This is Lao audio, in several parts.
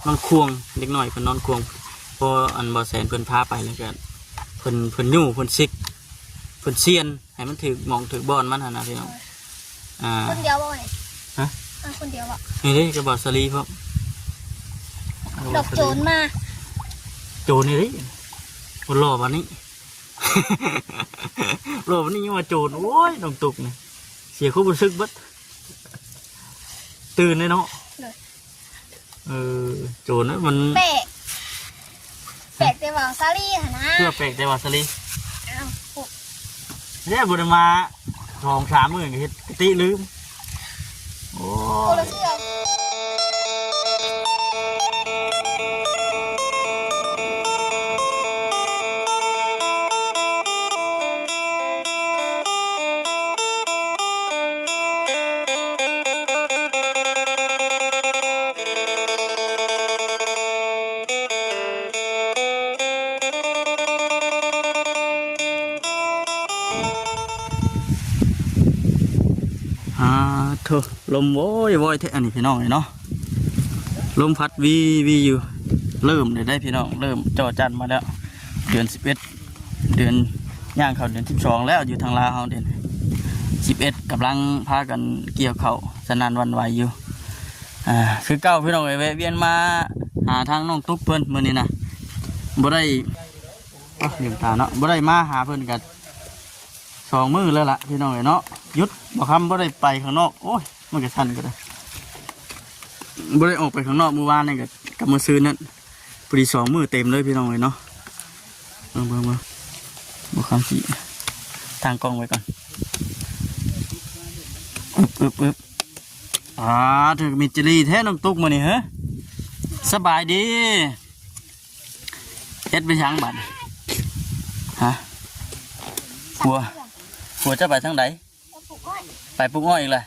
ນອນຂວ້າງ ເດັກນ້ອຍເພິ່ນນອນຂວ້າງ ພໍອັນບໍ່ແສນເພິ່ນພາໄປແລ້ວກໍ ເພິ່ນ ເພິ່ນຍູ້ ເພິ່ນຊິກ ເພິ່ນຊຽນໃຫ້ມັນຖືກໝ່ອງຖືກບ່ອນມັນຫັ້ນນະພີ່ນ້ອງ. ອ່າ ຄົນດຽວບໍ່ເອີຍ? ຮະ? ມາຄົນດຽວບໍ່? ນີ້ເດ້ ກັບບ່າວສາລີພ້ອມ ດອກໂຈນມາ ໂຈນນີ້ເດ້ ຄົນຫຼໍ່ປານນີ້ ຫຼໍ່ປານນີ້ຍັງວ່າໂຈນ. ໂອ້ຍ ນ້ອງຕຸກນີ້ ເສຍຄວາມຮູ້ສຶກເບິດ ຕື່ນເດ້ເນາະ. ໂດຍ ເອີ ໂຈນນະມັນແປກ ແປກແຕ່ວ່າສາລີຫັ້ນນະ ເພື່ອແປກແຕ່ວ່າສາລີ. ອ້າວ ເດ້ ບໍ່ໄດ້ມາສອງສາມມື້ກໍເຮັດສະຕິລືມ. ໂອ້ ຄົນລະເຊື່ອ. ອາ ໂທ້ ລົມໂວຍວອຍແທ້ອັນນີ້ພີ່ນ້ອງເອີຍເນາະ ລົມພັດວີວີຢູ່. ເລີ່ມແລ້ວເດ້ພີ່ນ້ອງ ເລີ່ມຈໍ່ຈັນມາແລ້ວ ເດືອນສິບເອັດ ເດືອນ ຍ່າງເຂົ້າເດືອນສິບສອງແລ້ວ ຢູ່ທາງລາວເຮົາເດ ສິບເອັດ ກຳລັງພາກັນກ່ຽວເຂົ້າສະໜານຫວັ່ນໄຫວຢູ່. ອ່າ ຄືເກົ່າພີ່ນ້ອງເອີຍ ແວະວຽນມາຫາທາງນ້ອງຕຸກເພິ່ນມື້ນີ້ນະ ບໍ່ໄດ້ ໂອ້ຍ ລືມຕາເນາະ ບໍ່ໄດ້ມາຫາເພິ່ນກໍສອງມື້ແລ້ວລະພີ່ນ້ອງເອີຍເນາະ. ຢຸດ ບໍ່ຄຳບໍ່ໄດ້ໄປຂ້າງນອກ ໂອ້ຍ ມັນກໍສັ່ນກໍໄດ້ ບໍ່ໄດ້ອອກໄປຂ້າງນອກມື້ວານນີ້ກໍກັບມື້ຊືນນັ້ນ ພໍດີສອງມື້ເຕັມເລີຍພີ່ນ້ອງເອີຍເນາະ. ເບິ່ງ ເບິ່ງ ເບິ່ງ ບໍ່ຄຳຊິຕັ້ງກ້ອງໄວ້ກ່ອນ. ອຶບ ອຶບ ອຶບ ອາ ຖືກມິດຈີ່ລີແທ້ນ້ອງຕຸກມື້ນີ້ເຮີ. ສະບາຍດີ. ເຮັດໄປຫຍັງບັດນີ້? ຮະ? ຜົວ ຜົວເຈົ້າໄປທາງໃດ? ໄປປູກອ້ອຍ ໄປປູກອ້ອຍອີກແລ້ວ.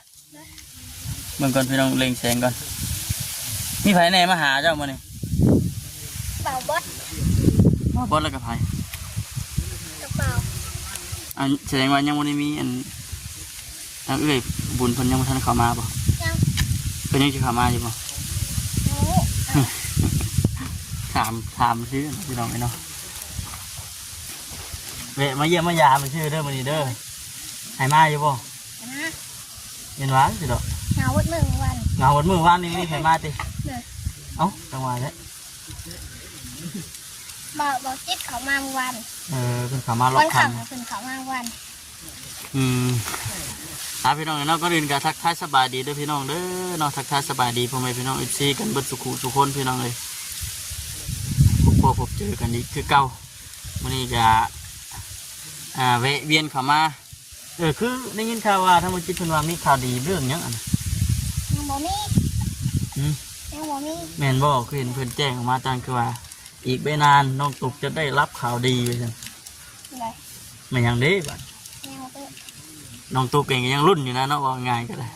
ເບິ່ງກ່ອນພີ່ນ້ອງ ເລັ່ງແສງກ່ອນ. ມີໃຜແດ່ມາຫາເຈົ້າມື້ນີ້? ບ່າວບອດ ບ່າວບອດແລ້ວກໍໃຜ? ກັບບ່າວ ອັນ ສະແດງວ່າຍັງບໍ່ໄດ້ມີອັນ ທາງເອື້ອຍບຸນເພິ່ນຍັງບໍ່ທັນເຂົ້າມາບໍ່? ຍັງ. ເພິ່ນຍັງຊິເຂົ້າມາຢູ່ບໍ່? ຖາມ ຖາມຊື່ພີ່ນ້ອງເອີຍເນາະ. ແວະມາຢ້ຽມມາຢາມຊື່ເດີມື້ນີ້ເດີ. ໃຫ້ມາຢູ່ບໍ່? ເຫັນວ່າຊິດອກ ເຫງົາເບິດມື້ວານ ເຫງົາເບິດມື້ວານນີ້ ມີໃຜມາຕິ? ເອີ ເອົ້າ ຈັ່ງວ່າແຫຼະ ບໍ່ ບໍ່ຈິດເຂົ້າມາມື້ວານ. ເອີ ເພິ່ນເຂົ້າມາລັອກຄັນ ເພິ່ນເຂົ້າມາມື້ວານ. ອືມ ອ່າ ພີ່ນ້ອງເອີຍເນາະ ກ່ອນອື່ນກໍທັກທາຍສະບາຍດີເດີພີ່ນ້ອງເດີເນາະ ທັກທາຍສະບາຍດີພໍ່ແມ່ພີ່ນ້ອງ ເອັຟຊີ ກັນເບິດສູ່ຄູ່ສູ່ຄົນພີ່ນ້ອງເອີຍ. ພົບພໍ້ພົບເຈີກັນອີກຄືເກົ່າ ມື້ນີ້ກໍ ອ່າ ແວະວຽນເຂົ້າມາ. ເອີ ຄືໄດ້ຍິນຂ່າວວ່າທາງບໍ່ຈິດເພິ່ນວ່າມີຂ່າວດີເລື່ອງຫຍັງອັນ? ຍັງບໍ່ມີ. ຫື? ຍັງບໍ່ມີ. ແມ່ນບໍ່? ຄືເຫັນເພິ່ນແຈ້ງອອກມາຕັ້ງຄືວ່າ ອີກບໍ່ນານນ້ອງຕຸກຈະໄດ້ຮັບຂ່າວດີວ່າຊັ້ນ. ແມ່ນຫຍັງເດ້ບັດ? ຍັງບໍ່ຮູ້. ນ້ອງຕຸກເອງກໍຍັງລຸ້ນຢູ່ນະເນາະ ເວົ້າງ່າຍກໍໄດ້.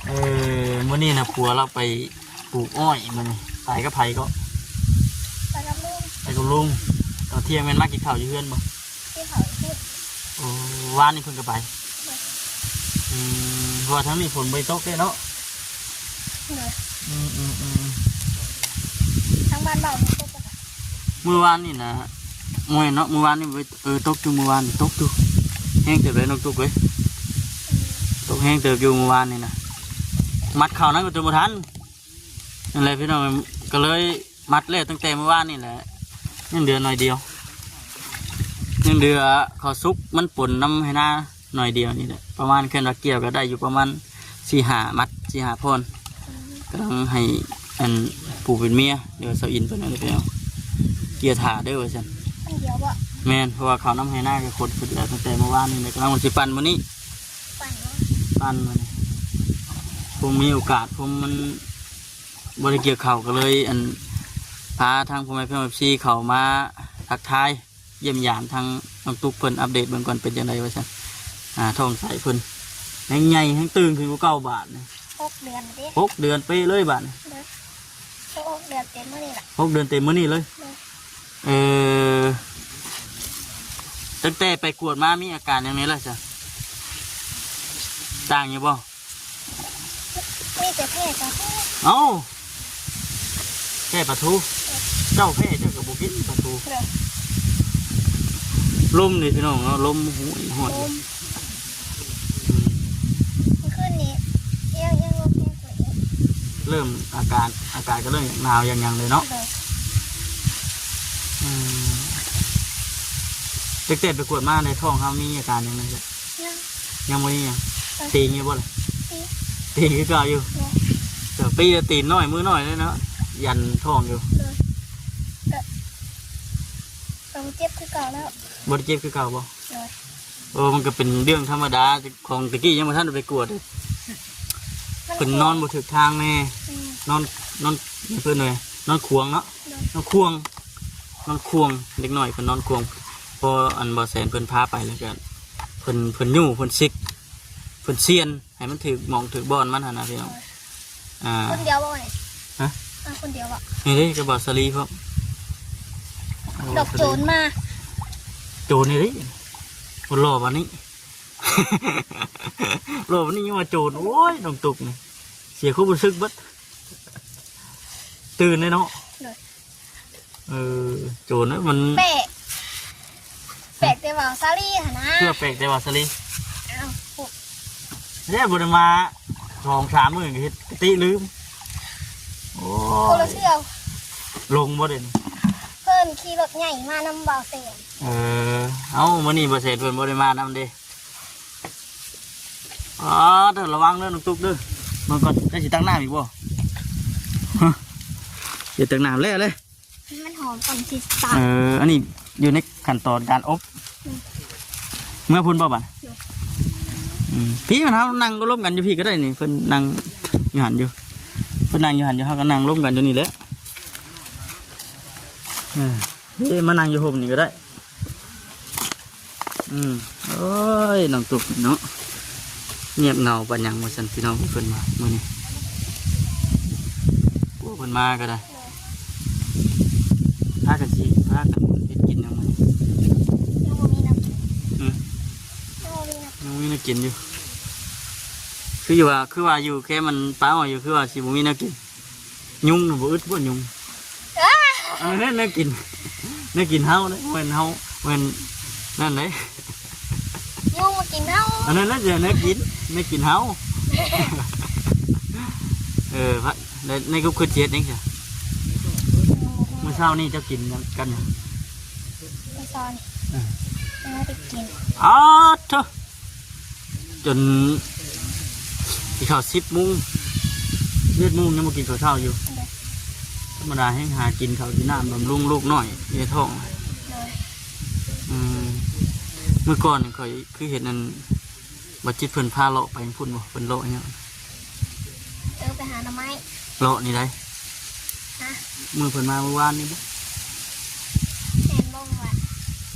ເອີ ມື້ນີ້ນະ ຜົວລາວໄປປູກອ້ອຍມື້ນີ້. ໄປກັບໃຜເກາະ? ໄປກັບລຸງ. ໄປກັບລຸງ. ຕອນທ່ຽງແມ່ນມາກິນເຂົ້າຢູ່ເຮືອນບໍ່? ກິນເຂົ້າຢູ່ເຮືອນ. ໂອ້ ວານນີ້ເພິ່ນກໍໄປ. ອືມ ເພາະວ່າທາງນີ້ຝົນບໍ່ໄດ້ຕົກເດ້ເນາະ. ໂດຍ. ອືມໆໆ ທາງບ້ານເວົ້າຕົກບໍ່? ມື້ວານນີ້ນະ ໂອ້ຍເນາະ ມື້ວານນີ້ ເອີ ຕົກຢູ່ ມື້ວານນີ້ຕົກຢູ່ ແຮງເຕີບເລີຍນ້ອງຕຸກເອີຍ. ຕົກແຮງເຕີບຢູ່ມື້ວານນີ້ນະ ມັດເຂົ້ານັ້ນກໍຈົນບໍ່ທັນ. ນັ້ນແຫຼະພີ່ນ້ອງ ກໍເລີຍມັດແລ້ວຕັ້ງແຕ່ມື້ວານນີ້ແຫຼະ ຍັງເຫຼືອໜ້ອຍດຽວ ຍັງເຫຼືອເຂົ້າສຸກມັນປົນນຳໄຮ່ນາ ໜ້ອຍດຽວນີ້ແຫຼະ ປະມານ ຄັນວ່າກ່ຽວກໍໄດ້ຢູ່ປະມານສີ່ຫ້າມັດ ສີ່ຫ້າໂພນ. ກຳລັງໃຫ້ອັນຜູ້ເປັນເມຍ ຫຼືວ່າສາວອິນເພິ່ນນັ້ນໄປເອົາ ກ່ຽວຖ້າເດີວ່າຊັ້ນ. ຄົນດຽວບໍ່? ແມ່ນ ເພາະວ່າເຂົ້ານຳໄຮ່ນາກໍຂົນຂຶ້ນແລ້ວ ຕັ້ງແຕ່ມື້ວານນີ້ແຫຼະ ກຳລັງວ່າຊິປັ່ນມື້ນີ້ ປັ່ນບໍ່? ປັ່ນມື້ນີ້ ຄົງມີໂອກາດ ຄົງມັນບໍ່ໄດ້ກ່ຽວເຂົ້າ ກໍເລີຍ ອັນ ພາທາງພໍ່ແມ່ພີ່ນ້ອງ ເອັຟຊີ ເຂົ້າມາທັກທາຍ ຢ້ຽມຢາມທາງນ້ອງຕຸກເພິ່ນ ອັບເດດເບິ່ງກ່ອນເປັນຈັ່ງໃດວ່າຊັ້ນ. ອ່າ ທ້ອງໃສເພິ່ນແຮງໃຫຍ່ແຮງຕຶງຂຶ້ນກວ່າເກົ່າບາດນີ້. ຫົກເດືອນເດ້ ຫົກເດືອນເປະເລີຍບາດນີ້. ໂດຍ ຫົກເດືອນເຕັມມື້ນີ້ລະ ຫົກເດືອນເຕັມມື້ນີ້ເລີຍ. ໂດຍ. ເອີ ຕັ້ງແຕ່ໄປກວດມາມີອາການຫຍັງແດ່ລະຊະ? ຕ່າງຢູ່ບໍ່? ມີແຕ່ແພ້ກັບຫູ. ເອົ້າ ແກ້ປາທູ. ເຈົ້າແພ້ເຈົ້າກໍບໍ່ກິນປາທູ. ໂດຍ. ລົມນີ້ພີ່ນ້ອງເນາະ ລົມຫວຍຫວຍ. ລົມ. ອືມ ເມື່ອຄືນນີ້ຍັງ ຍັງລົມແຮງກວ່ານີ້. ເລີ່ມອາກາດ ອາກາດກໍເລີ່ມຢາກໜາວຢາກຫຍັງເລີຍເນາະ. ໂດຍ. ອືມ ຕັ້ງແຕ່ໄປກວດມາໃນທ້ອງເຮົາມີອາການຫຍັງແດ່? ຍັງ ຍັງບໍ່ມີຫຍັງ. ເອີ ຕີງຢູ່ບໍ່ລະ? ຕີງ ຕີງຄືເກົ່າຢູ່. ໂດຍ. ແຕ່ຕີແລ້ວຕີນນ້ອຍມືນ້ອຍເລີຍເນາະ ຢັນທ້ອງຢູ່. ໂດຍ. ກໍ ກໍບໍ່ເຈັບຄືເກົ່າແລ້ວ. ບໍ່ໄດ້ເຈັບຄືເກົ່າບໍ່? ໂດຍ. ໂອ້ ມັນກໍເປັນເລື່ອງທຳມະດາຂອງແຕ່ກີ້ ຍັງບໍ່ທັນໄດ້ໄປກວດເດ້. ມັນ ເພິ່ນນອນບໍ່ຖືກທາງແດ່. ອືມ ນອນ ນອນ ເພິ່ນວ່ານອນຂວາງເນາະ. ໂດຍ. ນອນຂວາງ ນອນຂວາງ ເດັກນ້ອຍເພິ່ນນອນຂວາງ. ເພາະອັນ ບໍ່ແສນເພິ່ນພາໄປແລ້ວກໍ ເພິ່ນ ເພິ່ນຍູ້ ເພິ່ນຊິກ ເພິ່ນຊຽນໃຫ້ມັນຖືກໝ່ອງຖືກບ່ອນມັນຫັ້ນນະພີ່ນ້ອງ. ໂດຍ. ອ່າ ຄົນດຽວບໍ່ນີ້? ຮະ? ມາຄົນດຽວບໍ່? ນີ້ເດ້ ກັບບ່າວສາລີພ້ອມ. ດອກໂຈນມາ. ໂຈນນີ້ເດ້ ຄົນຫຼໍ່ປານນີ້ ຫຼໍ່ປານນີ້ຍັງວ່າໂຈນ. ໂອ້ຍ ນ້ອງຕຸກນີ້ເສຍຄວາມຮູ້ສຶກເບິດ ຕື່ນເດ້ເນາະ. ໂດຍ. ເອີ ໂຈນນະມັນແປກ ແປກແຕ່ວ່າສາລີຫັ້ນນະ. ເພື່ອແປກແຕ່ວ່າສາລີ. ອ້າວ ແລ້ວບໍ່ໄດ້ມາສອງສາມມື້ ເຮັດກະຕິລືມ. ໂອ້ຍ ຄົນລະເທື່ອ. ຫຼົງບໍ່ເດນີ້? ເພິ່ນຂີ່ລົດໃຫຍ່ມານຳບ່າວແສນ. ເອີ ເອົ້າ ມື້ນີ້ບ່າວແສນເພິ່ນບໍ່ໄດ້ມານຳເດ້. ອໍ ເດີ ລະວັງເດີນ້ອງຕຸກເດີ. ເບິ່ງກ່ອນ ເຈົ້າຊິຕັກນ້ຳອີກບໍ່? ຮະ ຊິຕັກນ້ຳແລ້ວເລີຍ. ໃຫ້ມັນຫອມກ່ອນຊິຕັກ. ເອີ ອັນນີ້ຢູ່ໃນຂັ້ນຕອນການອົບ. ອືມ ເມືອພຸ້ນບໍ່ບາດ? ໂດຍ. ອືມ ພີ້ມັນ ເຮົານັ່ງລົມກັນຢູ່ພີ້ກໍໄດ້ນີ້ ເພິ່ນນັ່ງຢູ່ຫັ້ນຢູ່ ເພິ່ນນັ່ງຢູ່ຫັ້ນຢູ່ ເຮົາກໍນັ່ງລົມກັນຢູ່ນີ້ແຫຼະ. ເອີ ເອີ ມານັ່ງຢູ່ຮົ່ມນີ້ກໍໄດ້. ອືມ ໂອ້ຍ ນ້ອງຕຸກເນາະ ງຽບເຫງົາປານຫຍັງວ່າຊັ້ນ ພີ່ນ້ອງເພິ່ນວ່າມື້ນີ້. ໂອ້ ເພິ່ນມາກໍໄດ້ ພາກັນຊິ ພາກັນເຮັດກິນຫຍັງມື້ນີ້? ຍັງບໍ່ມີແນວກິນ. ອືມ ຍັງບໍ່ມີແນວ ຍັງບໍ່ມີແນວກິນຢູ່. ຄືຢູ່ວ່າ ຄືວ່າຢູ່ແຄມມັນປ່າອ້ອຍຢູ່ ຄືວ່າຊິບໍ່ມີແນວກິນ. ຍຸງນະບໍ່ອຶດບໍ່ຍຸງ? ເອີ ອັນນັ້ນແນວກິນ ແນວກິນເຮົາເດ້ ບໍ່ແມ່ນເຮົາ ບໍ່ແມ່ນນັ້ນເດ້. ຍຸງມາກິນເຮົາ. ອັນນັ້ນແຫຼະແນວກິນ ແນວກິນເຮົາ. ເອີ ໃນ ໃນກຸບຄືຊິເຮັດຫຍັງຊະ? ມື້ເຊົ້ານີ້ເຈົ້າກິນກັນຫຍັງ? ມື້ເຊົ້ານີ້ ເອີ ຍັງບໍ່ໄດ້ກິນ. ອາດໂທ້ ຈົນຊິເຂົ້າສິບໂມງ ສິບເອັດໂມງຍັງບໍ່ກິນເຂົ້າເຊົ້າຢູ່. ໂດຍ. ທຳມະດາແຮ່ງຫາກິນເຂົ້າກິນນ້ຳບຳລຸງລູກນ້ອຍໃນທ້ອງ. ໂດຍ. ອືມ ມື້ກ່ອນຂ້ອຍຄືເຫັນອັນ ບໍ່ຈິດເພິ່ນພາເລາະໄປພຸ້ນບໍ່? ເພິ່ນເລາະຫຍັງ? ເອີ ໄປຫາໜໍ່ໄມ້. ເລາະນີ້ໃດ? ຮະ? ມື້ເພິ່ນມາມື້ວານນີ້ບໍ່? ແມ່ນບໍ່? ມື້ວານ.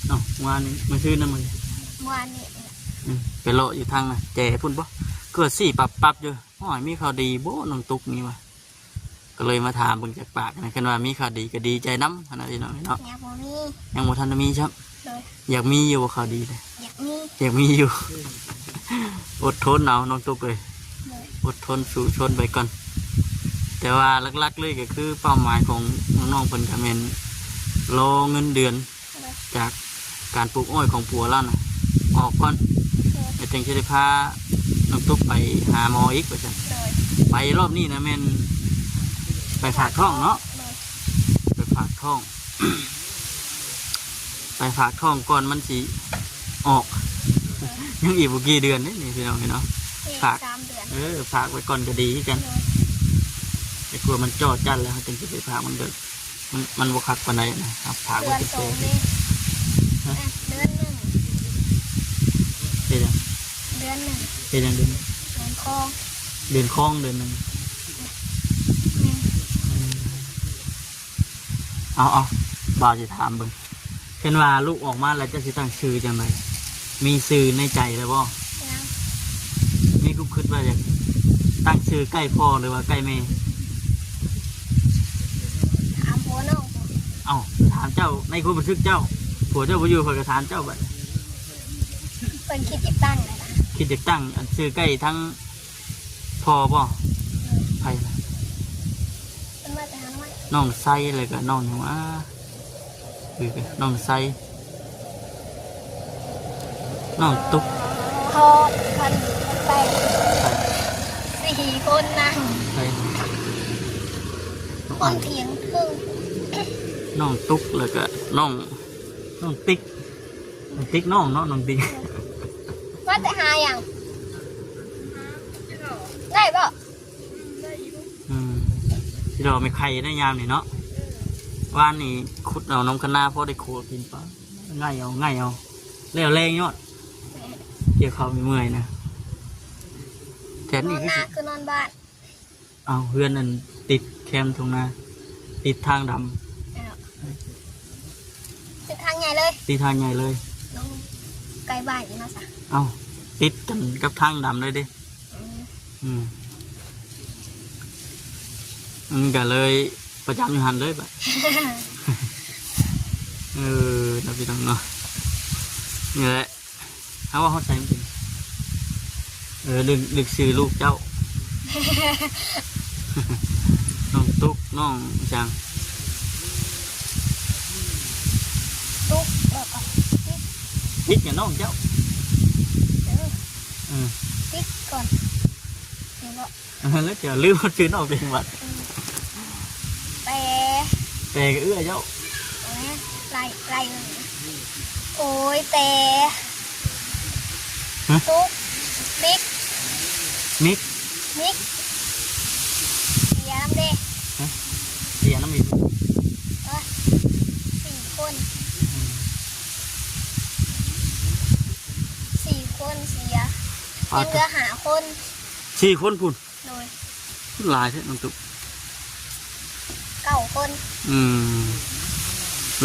ເອົ້າ ວານນີ້ ມື້ຊືນນະ ມື້ ວານນີ້. ອືມ ໄປເລາະຢູ່ທາງນະແຈພຸ້ນບໍ່? ຄືວ່າຊີ້ປັບໆຢູ່. ໂອ້ຍ ມີຂ່າວດີບໍ່ນ້ອງຕຸກນີ້ວ່າ? ກໍເລີຍມາຖາມເບິ່ງຈາກປາກນະ ຄັນວ່າມີຂ່າວດີກໍດີໃຈນຳຫັ້ນນະພີ່ນ້ອງເນາະ. ຍັງບໍ່ມີ ຍັງບໍ່ທັນໄດ້ມີຊ້ຳ. ໂດຍ. ຢາກມີຢູ່ບໍ່ຂ່າວດີນະ? ຢາກມີ ຢາກມີຢູ່. ອົດທົນເອົານ້ອງຕຸກເອີຍ. ໂດຍ. ອົດທົນສູ້ຊົນໄປກ່ອນ ແຕ່ວ່າຫຼັກໆເລີຍກໍຄືເປົ້າໝາຍຂອງນ້ອງໆເພິ່ນກໍແມ່ນລໍເງິນເດືອນ ໂດຍ. ຈາກການປູກອ້ອຍຂອງຜົວລາວນະອອກກ່ອນ. ໂດຍ. ແລ້ວຈັ່ງຊິໄດ້ພານ້ອງຕຸກໄປຫາໝໍອີກວ່າຊັ້ນ. ໂດຍ. ໄປລອບນີ້ນະແມ່ນໄປຝາກທ້ອງເນາະ. ໂດຍ. ໄປຝາກທ້ອງ ໄປຝາກທ້ອງກ່ອນມັນຊິອອກ. ໂດຍ. ຍັງອີກບໍ່ກີ່ເດືອນເດ້ນີ້ພີ່ນ້ອງເນາະ. ອີກ ຝາກ ສາມເດືອນ. ເອີ ຝາກໄວ້ກ່ອນກໍດີຄືກັນ. ໂດຍ. ແຕ່ກວ່າມັນຈໍ້ຈັນແລ້ວ ເຮົາຈຶ່ງຊິໄປຝາກມັນເດີ. ມັນ ມັນບໍ່ຄັກປານໃດນະ ເຮົາຝາກໄວ້ແຕ່ ເດືອນສອງເດ້. ຮະ? ອ່ະ ເດືອນໜຶ່ງ. ເຮັດຫຍັງ? ເດືອນໜຶ່ງ. ເຮັດຫຍັງເດືອນໜຶ່ງ? ເດືອນຄອງ. ເດືອນຄອງເດືອນໜຶ່ງ. ແມ່ນ. ອືມ ເອົາ ເອົາ ບ່າວຊິຖາມເບິ່ງ ຄັນວ່າລູກອອກມາແລ້ວເຈົ້າຊິຕັ້ງຊື່ຈັ່ງໃດ? ມີຊື່ໃນໃຈແລ້ວບໍ່? ຍັງ. ມີຄວາມຄິດວ່າຢາກຕັ້ງຊື່ໃກ້ພໍ່ ຫຼືວ່າໃກ້ແມ່? ຖາມຜົວນ້ອງ. ເອົ້າ ຖາມເຈົ້າ ໃນຄວາມຮູ້ສຶກເຈົ້າ ຜົວເຈົ້າບໍ່ຢູ່ ຂ້ອຍກໍຖາມເຈົ້າບັດ. ເພິ່ນຄິດຈະຕັ້ງ ຄິດຈະຕັ້ງອັນຊື່ໃກ້ທາງພໍ່ບໍ່? ເອີ ໃຜນະ? ເພິ່ນວ່າ ນ້ອງໄຊ ແລ້ວກໍນ້ອງຫຍັງວະ ເອີ ນ້ອງໄຊ ນ້ອງຕຸກ ຮອດພັນແປດ ໃຊ່ ສີ່ຄົນນະ ໃຊ່ ຄົນຖຽງເທິງ ນ້ອງຕຸກ ແລ້ວກໍນ້ອງ ນ້ອງຕິກ ນ້ອງຕິກນ້ອງເນາະ ນ້ອງຕິກ ວ່າແຕ່ຫາຫຍັງ ໄດ້ບໍ່? ອືມ ຊິລໍໄມ້ໄຂ່ໄດ້ຍາມນີ້ເນາະ ວານນີ້ຂຸດເອົານ້ຳຄະນາ ພໍໄດ້ຂົ້ວກິນປະ ໄງ່ເອົາ ໄງ່ເອົາ ແລ້ວແລງຍອດ ກ່ຽວເຂົ້າເມື່ອຍນະ ແຖວນີ້ຄືຊິ ນອນນາຄືນອນບ້ານ ເອົາ ເຮືອນອັນຕິດແຄມທົ່ງນາ ຕິດທາງດຳ ເອີ ຕິດທາງໃຫຍ່ເລີຍ ຕິດທາງໃຫຍ່ເລີຍ ໃກ້ບ້ານອີກເນາະຊະ ເອົ້າ ຕິດກັນກັບທາງດຳເລີຍເດ້ ອືມ ອືມ ມັນກໍເລີຍປະຈຳຢູ່ຫັ້ນເລີຍບາດ ເອີ ເນາະ ພີ່ນ້ອງເນາະ ນີ້ແຫຼະ ເຮົາວ່າເຮົາໃສ່ມັນເປັນ ເອີ ລຶກ ນຶກຊື່ລູກເຈົ້າ ນ້ອງຕຸກ ນ້ອງຫຍັງ ຕຸກ ແລ້ວກໍຕິກ ຕິກຫຍັງນ້ອງເຈົ້າ ເອີ ເອີ ຕິກກ່ອນ ເຫັນບໍ່? ອັນນັ້ນແຫຼະ ເຈົ້າລືມວ່າຊື່ນ້ອງຕົວເອງບັດ ອືມ ແປ ແປກໍເອື້ອຍເຈົ້າ ໂອ້ຍ ໄລ່ ໄລ່ເລີຍ ໂອ້ຍ ແປ ຮະ ຕຸກ ຕິກ ມິກ ມິກ ເສຍນຳເດ້ ຮະ ເສຍນຳອີກ ເອີ ສີ່ຄົນ ອືມ ສີ່ຄົນເສຍ ຍັງເຫຼືອຫ້າຄົນ ສີ່ຄົນພຸ້ນ ໂດຍ ຫຼາຍແທ້ນ້ອງຕຸກ ເກົ້າຄົນ ອື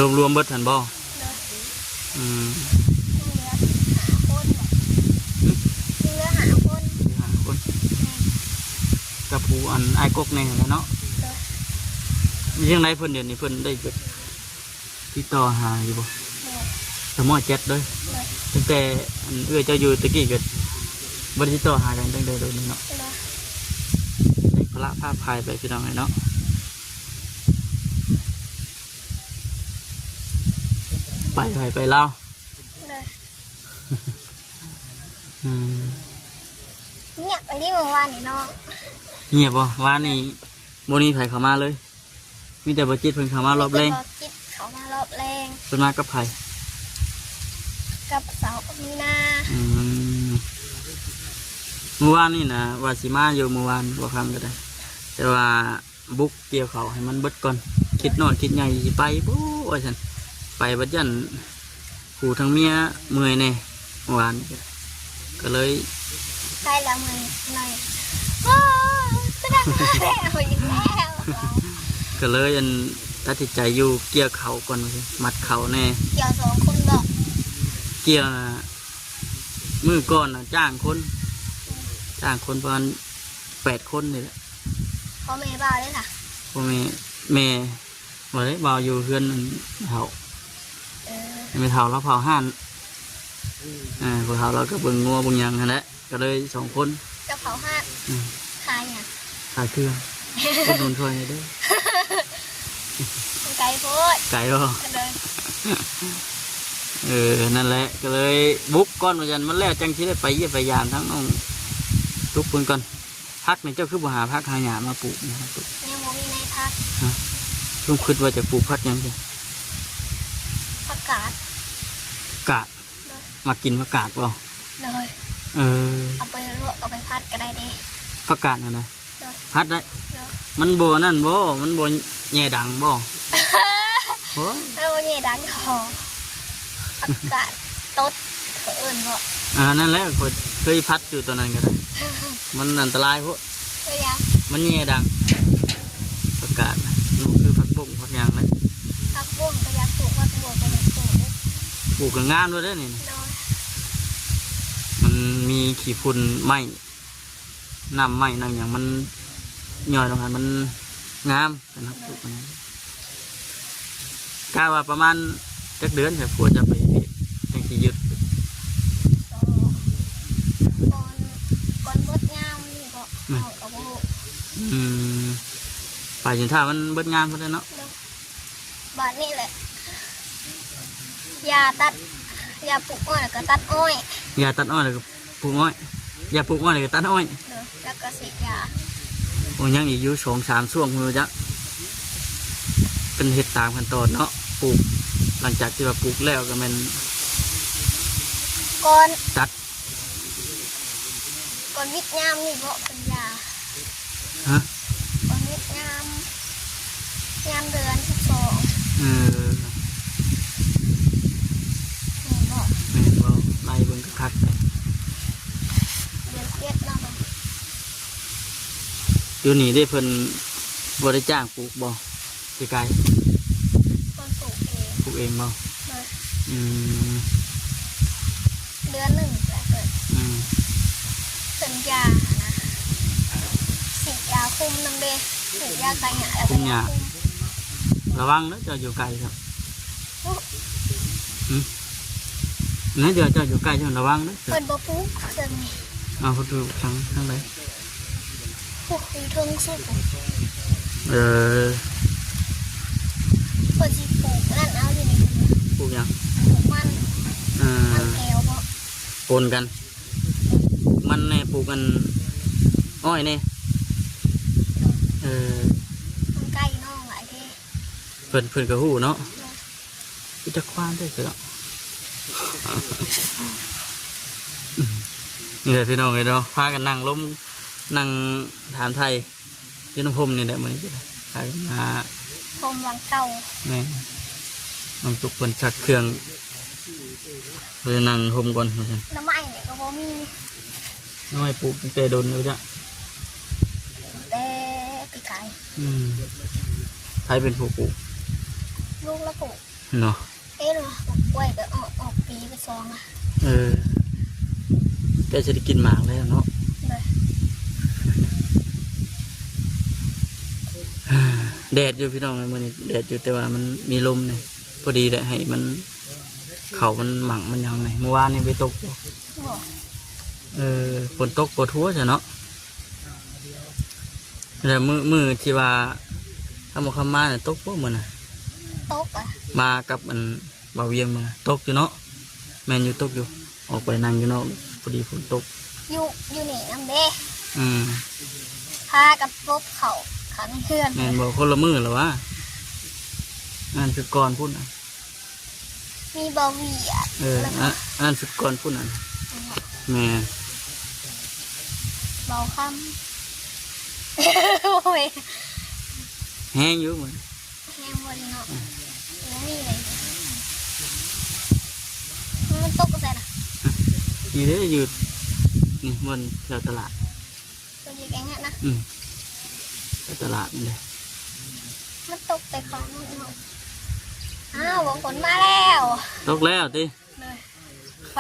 ມ ລວມໆເບິດຫັ້ນບໍ່? ໂດຍ ອືມ ຍັງເຫຼືອຫ້າຄົນ ຫຶ ຍັງເຫຼືອຫ້າຄົນ ຫ້າຄົນ ແມ່ນ ກັບຜູ້ອັນອ້າຍກົກແດ່ຫັ້ນແຫຼະເນາະ ໂດຍ ເປັນຈັ່ງໃດເພິ່ນ ດຽວນີ້ເພິ່ນໄດ້ແບບ ຕິດຕໍ່ຫາຢູ່ບໍ່? ບໍ່ ສະໝໍແຈັດເດີ ບໍ່ ຕັ້ງແຕ່ອັນເອື້ອຍເຈົ້າຢູ່ຕະກີ້ກໍບໍ່ໄດ້ຕິດຕໍ່ຫາກັນຕັ້ງແຕ່ດົນເນາະ ບໍ່ ໄດ້ພະລະພາພາຍໄປພີ່ນ້ອງເອີຍເນາະ ໄປໃຜໄປລາວ ບໍ່ ອືມ ງຽບອີ່ຫຼີມື້ວານນີ້ເນາະ ງຽບບໍ່? ວານນີ້ບໍ່ມີໃຜເຂົ້າມາເລີຍ. ມີແຕ່ບໍ່ຈິດເພິ່ນເຂົ້າມາລອບແລງ ມີແຕ່ບໍ່ຈິດເຂົ້າມາລອບແລງ ເພິ່ນມາກັບໃຜ? ກັບສາວມີນາ ອືມ ມື້ວານນີ້ນະວ່າຊິມາຢູ່ ມື້ວານບໍ່ຄຳກໍໄດ້ ແຕ່ວ່າບຸກກ່ຽວເຂົ້າໃຫ້ມັນເບິດກ່ອນ ຄິດນ້ອຍຄິດໃຫຍ່ຊິໄປບໍ່ວ່າຊັ້ນ ໄປບັດຢ້ານ ຜູ້ທັງເມຍເມື່ອຍແດ່ ວານກໍເລີຍ ໃກ້ແລ້ວເມື່ອຍ ໂອ້ຍ ຄືໜັກແລ້ວອີກແລ້ວ ກໍເລີຍອັນ ຕັດສິນໃຈຢູ່ກ່ຽວເຂົ້າກ່ອນ ມັດເຂົ້າແດ່ ກ່ຽວສອງຄົນບໍ່? ກ່ຽວນະ ມື້ກ່ອນນະຈ້າງຄົນ ຈ້າງຄົນປະມານແປດຄົນນີ້ແຫຼະ ພໍ່ແມ່ບ່າວເດ້ລະ ພໍ່ແມ່ ແມ່ ບໍ່ໄດ້ ບ່າວຢູ່ເຮືອນແມ່ເຖົ້າ ເອີ ແມ່ເຖົ້າລາວເຝົ້າຮ້ານ ອືມ ເອີ ພໍ່ເຖົ້າລາວກໍເບິ່ງງົວເບິ່ງຫຍັງຫັ້ນແຫຼະ ກໍເລີຍສອງຄົນ ເຈົ້າເຝົ້າຮ້ານ ອືມ ຂາຍຫຍັງ? ຂາຍເຄື່ອງ ອຸດໜູນຊ່ອຍແດ່ເດີ ໄກໂພດ ໄກບໍ່? ເດີ ເອີ ນັ້ນແຫຼະ ກໍເລີຍບຸກກ່ອນວ່າຊັ້ນ ມັນແລ້ວຈັ່ງຊິໄດ້ໄປຢ້ຽມໄປຢາມທັງນ້ອງຕຸກເພິ່ນກ່ອນ. ຜັກນີ້ເຈົ້າຄືບໍ່ຫາຜັກຫາຫຍ້າມາປູກນະ? ຍັງບໍ່ມີໃນຜັກ ຮະ ຊຸມຄິດວ່າຈະປູກຜັກຫຍັງ? ຜັກກາດ ກາດ ໂດຍ ມັກກິນຜັກກາດບໍ່? ໂດຍ ເອີ ເອົາໄປລວກ ເອົາໄປຜັດກໍໄດ້ເດ້ ຜັກກາດຫັ້ນນະ ໂດຍ ຜັດໄດ້ ໂດຍ ມັນບໍ່ນັ້ນບໍ່? ມັນບໍ່ແຍ່ດັງບໍ່? ໂອ້ຍ ມັນບໍ່ແຍ່ດັງ ຂໍ ຜັກກາດ ຕົດ ເຂົາເອີ້ນບໍ່? ອ່າ ນັ້ນແຫຼະ ຂ້ອຍເຄີຍຜັດຢູ່ຕອນນັ້ນກໍໄດ້ ມັນອັນຕະລາຍໂພດ ເປັນຫຍັງ? ມັນແຍ່ດັງ ຜັກກາດນະ ມັນຄືຜັກບົ້ງຜັກຫຍັງແຫຼະ ຜັກບົ້ງກໍຢາກປູກ ຜັກບົ້ງກໍຢາກປູກ ປູກກໍງາມໂລດເດ້ນີ້ ໂດຍ ມັນມີຂີ້ຝຸ່ນໄມ້ ນ້ຳໄມ້ນ້ຳຫຍັງມັນຍ່ອຍລົງຫັ້ນ ມັນງາມ ກະນັບ ໂດຍ ກະວ່າປະມານຈັກເດືອນ ແລ້ວຜົວຈະໄປເຮັດຈັ່ງຊິຢຸດ? ກໍກ່ອນ ກ່ອນເບິດຍາມນີ້ເກາະ ອືມ ເຮົາກໍບໍ່ຮູ້ ອືມ ໄປ ຊິຖ້າມັນເບິດງາມພຸ້ນແຫຼະເນາະ. ໂດຍ ບາດນີ້ແຫຼະ ຢາຕັດ ຢາປູກອ້ອຍ ແລ້ວກໍຕັດອ້ອຍ ຢາຕັດອ້ອຍ ແລ້ວກໍປູກອ້ອຍ ຢາປູກອ້ອຍ ແລ້ວກໍຕັດອ້ອຍ. ໂດຍ ແລ້ວກໍສີດຢາ. ໂອ້ ຍັງອີກຢູ່ສອງສາມຊ່ວງພຸ້ນຈັກ ເພິ່ນເຮັດຕາມຂັ້ນຕອນເນາະ. ປູກ ຫຼັງຈາກທີ່ວ່າປູກແລ້ວກໍແມ່ນ ກ່ອນ ຕັດ ກ່ອນວິດຍາມນີ້ເບາະເພິ່ນຢາ. ຮະ? ກ່ອນວິດຍາມ ຍາມເດືອນສິບສອງ. ເອີ ແມ່ນເບາະ? ແມ່ນເວົ້າ ໄລ່ເບິ່ງກໍຄັກແຫຼະ ເດືອນເຈັດເນາະ. ຢູ່ນີ້ເດ້ ເພິ່ນບໍ່ໄດ້ຈ້າງປູກບໍ່? ປີກາຍ ເພິ່ນປູກເອງ. ປູກເອງບໍ່? ໂດຍ. ອືມ ເດືອນໜຶ່ງແຫຼະເພິ່ນ. ອືມ ເພິ່ນຢານະ ສີດຢາຄຸມນຳເດ້ ສີດຢາກັນຫຍ້າ ແລ້ວກໍຢາຄຸມ. ລະວັງເດີ ເຈົ້າຢູ່ໄກເຈົ້າ. ຫຶ? ນະ ເຈົ້າ ເຈົ້າຢູ່ໃກ້ເຈົ້າລະວັງເດີ. ເພິ່ນບໍ່ປູກເຄື່ອງນີ້. ເອົາ ເພິ່ນປູກທາງ ທາງໃດ? ປູກຢູ່ເທິງສຸດ. ເອີ ເພິ່ນຊິປູກນັ້ນເອົາຢູ່ນີ້. ປູກຫຍັງ? ປູກມັນ. ເອີ ມັນແກ້ວບໍ? ປົນກັນ ມັນແດ່ ປູກອັນ ອ້ອຍແດ່. ເອີ ມັນໃກ້ນ້ອງຫຼາຍເດ້. ເພິ່ນ ເພິ່ນກໍຮູ້ເນາະ. ໂດຍ. ຮູ້ຈັກຄວາມໄດ້ຊະເນາະ. ນີ້ແຫຼະພີ່ນ້ອງເອີຍເນາະ ພາກັນນັ່ງລົມ ນັ່ງຖາມໄຖ່ຢູ່ນຳຮົ່ມນີ້ແຫຼະມື້ນີ້ ພາກັນມາ ຮົ່ມຫຼັງເກົ່າ. ແມ່ນ ນ້ອງຕຸກເພິ່ນຊັກເຄື່ອງ ເລີຍນັ່ງຮົ່ມກ່ອນວ່າຊັ້ນ. ໜໍ່ໄມ້ນີ້ກໍບໍ່ມີ. ໜໍ່ໄມ້ປູກຕັ້ງແຕ່ດົນແລ້ວຈ້ະ ແຕ່ປີກາຍ. ອືມ ໃຜເປັນຜູ້ປູກ? ລູກລະປູກເນາະ. ເອີ ປູກກ້ວຍກໍອອກ ອອກປີໄປສອງລະ. ເອີ ໃກ້ຊິໄດ້ກິນໝາກແລ້ວເນາະ. ໂດຍ. ແດດຢູ່ພີ່ນ້ອງເອີຍ ມື້ນີ້ແດດຢູ່ ແຕ່ວ່າມັນມີລົມນີ້ ພໍດີແຫຼະ ໃຫ້ມັນ ເຂົ້າມັນໝັ້ງມັນຫຍັງນີ້. ມື້ວານນີ້ໄປຕົກບໍ່? ບໍ່. ເອີ ຝົນຕົກບໍ່ທົ່ວຊະເນາະ. ແລ້ວມື້ ມື້ທີ່ວ່າຄຳບໍ່ຄຳມານະ ຕົກບໍ່ມື້ນະ? ຕົກອະ. ມາກັບອັນບ່າວວຽງມື້ນະ ຕົກຢູ່ເນາະ. ແມ່ນຢູ່ ຕົກຢູ່ ອອກໄປນັ່ງຢູ່ນອກ ພໍດີຝົນຕົກ. ຢູ່ ຢູ່ນີ້ນຳເດ້. ອືມ ພາກັນຫຼົບເຂົ້າຂ້າງເຮືອນ. ແມ່ນບໍ່? ຄົນລະມື້ລະວະ ອັນຄືກ່ອນພຸ້ນນະ. ມີບ່າວວຽງ. ເອີ ແລ້ວກໍ ອັນ ອັນນັ້ນຊຸດກ່ອນພຸ້ນ ອັນ ແມ່ນ ບ່າວຄຳ. ໂອ້ຍ ແຮງຢູ່ມື້ ແຮງບໍ່ນີ້ເນາະ. ອືມ ບໍ່ມີເລີຍ. ມັນຕົກຢູ່ໃສນະ? ນີ້ເດ້ ຢູ່ນີ້ ບ່ອນແຖວຕະຫຼາດ. ຕົວໃຫຍ່ແກງເຫັດນະ. ອືມ ໄປຕະຫຼາດນີ້ເດ້. ມັນຕົກແຕ່ຂອງມັນເນາະ. ອ້າວ ຝົນມາແລ້ວ. ຕົກແລ້ວຕິ? ເລີຍ ໄປ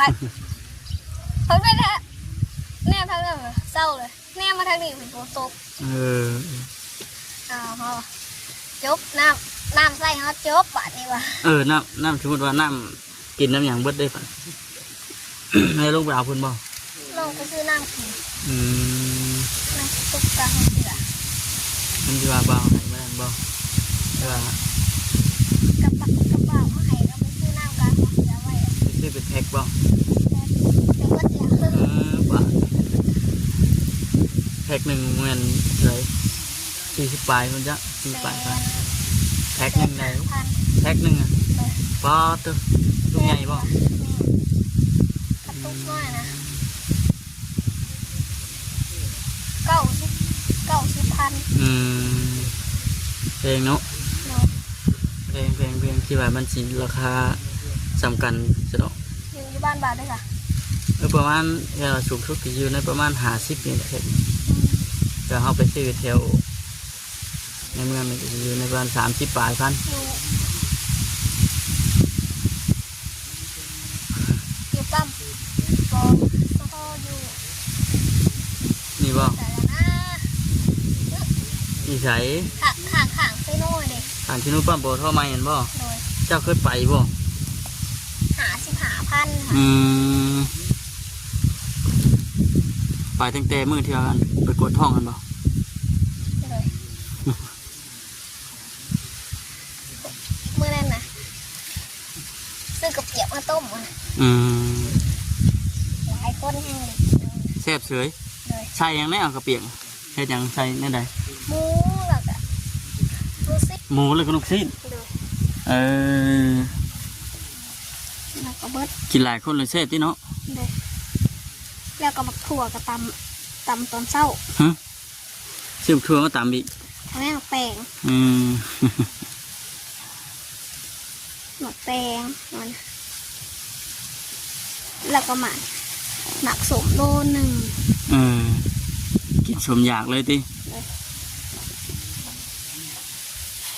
ເພິ່ນໄປແທ້ ແນມທາງນັ້ນເຊົາເລີຍ ແນມມາທາງນີ້ເພິ່ນຝົນຕົກ. ເອີ ອ້າວ ຈົບ ນ້ຳ ນ້ຳໃສ່ເຮົາຈົບບາດນີ້ວ່າ. ເອີ ນ້ຳ ນ້ຳ ສົມມຸດວ່ານ້ຳ ກິນນ້ຳຫຍັງເບິດເດ້ບາດ ໃຫ້ລົງໄປເອົາເພິ່ນບໍ່? ລົງໄປຊື້ນ້ຳກິນ. ອືມ ນ້ຳສຸກກາຫົວເສືອ ມັນຊິວ່າບ່າວໃຫ້ມານັ້ນບໍ່? ຫຼືວ່າ ກະ ກະບ່າວເອົາໃຫ້ ເຮົາໄປຊື້ນ້ຳກາຫົວເສືອໄວ້. ໄປຊື້ເປັນແພັກບໍ່? ແພັກ ແພັກເບິດແລ້ວ. ເອີ ບາດ ແພັກໜຶ່ງແມ່ນເທົ່າໃດ? ສີ່ສິບປາຍພຸ້ນຈ້ະ ສີ່ສິບປາຍພັນ. ແພັກໜຶ່ງໃດ? ແພັກໜຶ່ງອະ? ໂດຍ. ປາດໂທ້ ຕຸກໃຫຍ່ບໍ່? ແມ່ນ ກະຕຸກນ້ອຍນະ ເກົ້າສິບ ເກົ້າສິບພັນ. ອືມ ແພງເນາະ. ໂດຍ. ແພງ ແພງ ແພງ ຄິດວ່າມັນຊິລາຄາສ່ຳກັນຊະເນາະ. ຢູ່ ຢູ່ບ້ານບາດເດ້ຊະ? ເອີ ປະມານ ແຕ່ວ່າສູງສຸດກໍຢູ່ໃນປະມານຫ້າສິບນີ້ແຫຼະ. ອືມ ແຕ່ເຮົາໄປຊື້ແຖວ ໃນເມືອງນີ້ກໍຊິຢູ່ໃນປະມານສາມສິບປາຍພັນ. ຢູ່ ຢູ່ປ້ຳ ປຕທ ຢູ່ ນີ້ບໍ່? ໃສລະນະ? ຢູ່ໃສ? ຂ້າງ ຂ້າງ ຂ້າງເຊໂນເດ້. ຂ້າງເຊໂນ ປ້ຳ ປຕທ ໃໝ່ຫັ້ນບໍ່? ໂດຍ. ເຈົ້າເຄີຍໄປບໍ່? ຫ້າສິບຫ້າພັນ. ອືມ ໄປຕັ້ງແຕ່ມື້ທີ່ວ່າໄປກວດທ້ອງຫັ້ນບໍ່? ໂດຍ. ຕົ້ມ ອືມ ຫຼາຍຄົນແຮງ ແຊບເສີຍ ໂດຍ ໃສ່ຫຍັງແດ່ ເອົາກະປຽກ ເຮັດຫຍັງ ໃສ່ແນວໃດ? ໝູ ແລ້ວກະລູກຊີ້ນ ໝູ ແລ້ວກະລູກຊີ້ນ ໂດຍ ເອີ ແລ້ວກະເບິດ ກິນຫຼາຍຄົນເລີຍແຊບຕິເນາະ ໂດຍ ແລ້ວກະໝາກຖົ່ວກະຕຳ ຕຳຕອນເຊົ້າ ຮະ ຊື້ໝາກຖົ່ວມາຕຳອີກ ແລ້ວແປ້ງ ອືມ ໝາກແຕງ ແລ້ວກະໝາກ ໝາກສົ້ມໂລໜຶ່ງ ເອີ ກິນສົມຢາກເລີຍຕິ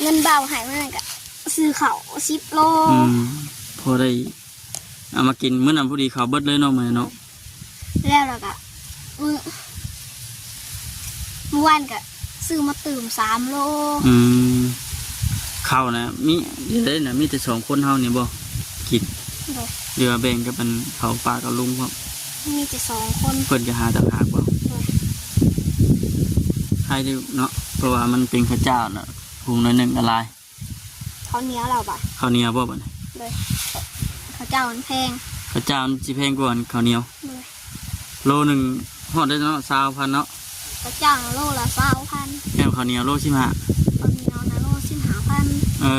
ເງິນບ່າວໃຫ້ມາກະຊື້ເຂົ້າສິບໂລ ອືມ ພໍໄດ້ ເອົາມາກິນມື້ນັ້ນພໍດີເຂົ້າເບິດເລີຍເນາະ ມື້ນັ້ນເນາະ ແລ້ວ ແລ້ວກະ ມື້ ມື້ວານກະຊື້ມາຕື່ມສາມໂລ ອືມ ເຂົ້ານະ ມີ ຢູ່ໃດນະ ມີແຕ່ສອງຄົນເຮົານີ້ບໍ່ກິນ ໂດຍ ຫຼືວ່າແບ່ງກັບອັນເຂົາປ້າກັບລຸງພ້ອມ ມີແຕ່ສອງຄົນ ເພິ່ນກະຫາຕ່າງຫາກບໍ່ ໂດຍ ໃຄຢູ່ເນາະ ເພາະວ່າມັນເປັນເຂົ້າຈ້າວນະ ຫຸງໜ້ອຍໜຶ່ງກະຫຼາຍ ເຂົ້າໜຽວແລ້ວບາດ ເຂົ້າໜຽວບໍ່ບາດນີ້ ໂດຍ ເຂົ້າຈ້າວມັນແພງ ເຂົ້າຈ້າວມັນຊິແພງກວ່າເຂົ້າໜຽວ ໂດຍ ໂລໜຶ່ງຮອດໄດ້ເນາະ ຊາວພັນເນາະ ເຂົ້າຈ້າວໂລລະຊາວພັນ ແລ້ວເຂົ້າໜຽວໂລສິບຫ້າ ເຂົ້າໜຽວນະໂລສິບຫ້າພັນ ເອີ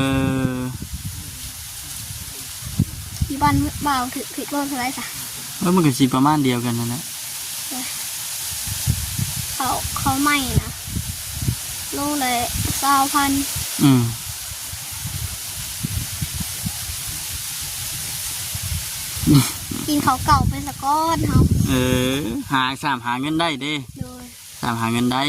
ຢູ່ບ້ານບ່າວຖືກ ຖືກໂລເທົ່າໃດຊະ? ເອີ ມັນກະຊິປະມານດຽວກັນຫັ້ນແຫຼະ ເຂົ້າ ເຂົ້າໃໝ່ນະ ໂລລະຊາວພັນ ອືມ ກິນເຂົ້າເກົ່າໄປສາກ່ອນເຮົາ ເອີ ຫາ ສາມ ຫາເງິນໄດ້ເດ້ ໂດຍ ສາມ ຫາເງິນໄດ້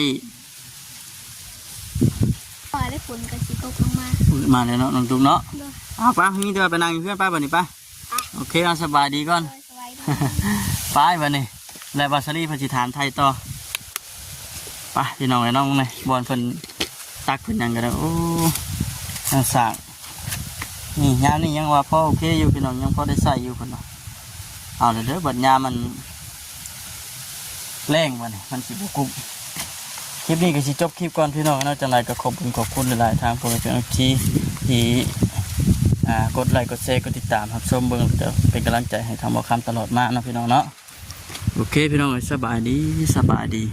ວ່າໄດ້ຝົນກະຊິຕົກລົງມາ ມາແລ້ວເນາະ ນ້ອງຕຸກເນາະ ໂດຍ ເອົາປະ ມີແຕ່ວ່າໄປນັ່ງຢູ່ເຮືອນປະ ບາດນີ້ປະ ໂອເຄ ເອົາ ສະບາຍດີກ່ອນ ໂດຍ ສະບາຍດີ ໄປບາດນີ້ ແລ້ວບ່າວສາລີເພິ່ນຊິຖາມໄຖ່ຕໍ່ ໄປພີ່ນ້ອງເອີຍເນາະ ເບິ່ງແດ່ ບ່ອນເພິ່ນຕັກເພິ່ນຫຍັງກະໄດ້ ໂອ້ ທາງສ້າງ ນີ້ ຍາມນີ້ຍັງວ່າພໍໂອເຄຢູ່ພີ່ນ້ອງ ຍັງພໍໄດ້ໃຊ້ຢູ່ເພິ່ນວ່າ ເອົາລະເດີ ບາດຍາມມັນ ແລ້ງບາດນີ້ມັນຊິບໍ່ກຸ້ມ ຄລິບນີ້ກະຊິຈົບຄລິບກ່ອນພີ່ນ້ອງເນາະ ຈັ່ງໃດກະຂອບບຸນຂອບຄຸນຫຼາຍໆ ທາງພວກເອັຟຊີທີ່ ອ່າ ກົດໄລ້ກົດແຊ ກົດຕິດຕາມຮັບຊົມເບິ່ງ ແລະກະເປັນກຳລັງໃຈໃຫ້ທາງບ່າວຄຳຕະຫຼອດມາເນາະພີ່ນ້ອງເນາະ ໂອເຄພີ່ນ້ອງເອີຍ ສະບາຍດີ ສະບາຍດີ.